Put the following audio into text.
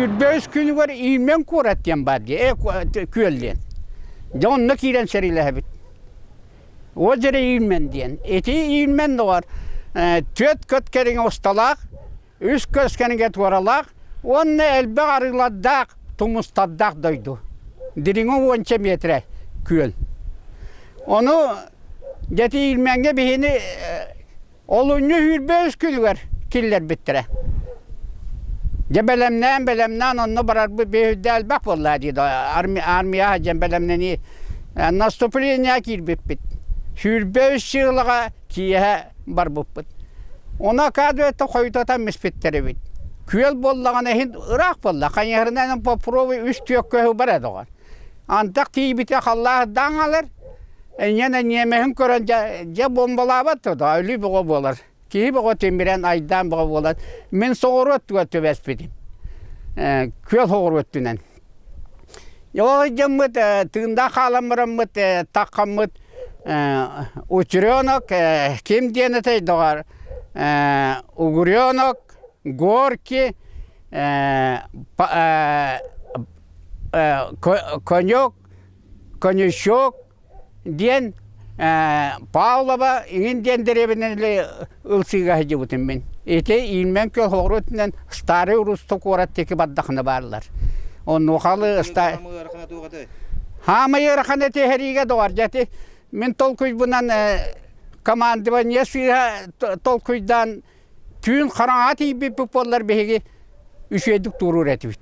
23 күнүгэр Иимэн куорат диэн баар дии, күөл диэн. Дьэ онно киирэн сэриилэһэбит. Озеро Иимэн диэн. Ити Иимэн доҕор түөрт көт кэриҥэ усталаах, үс көс кэриҥэ туоралаах уонна элбэх арыылардаах, тумустардаах дойду. Дириҥэ уонча миэтэрэ күөл. Ону дьэ ити Иимэҥҥэ биһини Олунньу 23 күнүгэр киллэрбиттэрэ. Дьэ бэлэмнээн бэлэмнээн онно барарбыт бэйүрдэ элбэх буолла дии армия дьэн бэлэмнэнии наступление киирбиппит. 23 сыылаҕа киэһэ барбыппыт. Ону оказывается хойутатан испиттэр эбит. Күөл буоллаҕына иһин ыраах буолла. Хайыһарынан попробуй үс түөх көһү бар доҕор. Антах тиийбитэ халлаах даҥалар Эйиэнэ ньиэмэһин көрөн дьэ, дьэ бомбалаабат да өлүү бөҕө буолар. Киһи бөҕө тимирэн, айдаан бөҕө буолар. Мин соҕуруу өттүгэр түбэспитим. Күөл соҕуруу өттүнэн. Ол дьоммут тыындаах хаалан бараммыт, таххаммыт Утренок, ким диэн этэй доҕор, Угренок, Горки, Конек, Конючок диэн Павлова иҥин диэн дэриэбинэни ылсыыга сылдьыбытым мин. Ити Иинмэн күөл соҕуруу өттүнэн Старый Русто куорат диэки бардахына бааллар. Онуохалы Хаамай ыарахан эти сэриигэ доҕор дьэ ити мин толкуйбунан командование сыыһа толкуйдаан түүн хараҥаҕа тиийбиппит буоллар биһиги үчүгэйдик туоруур этибит.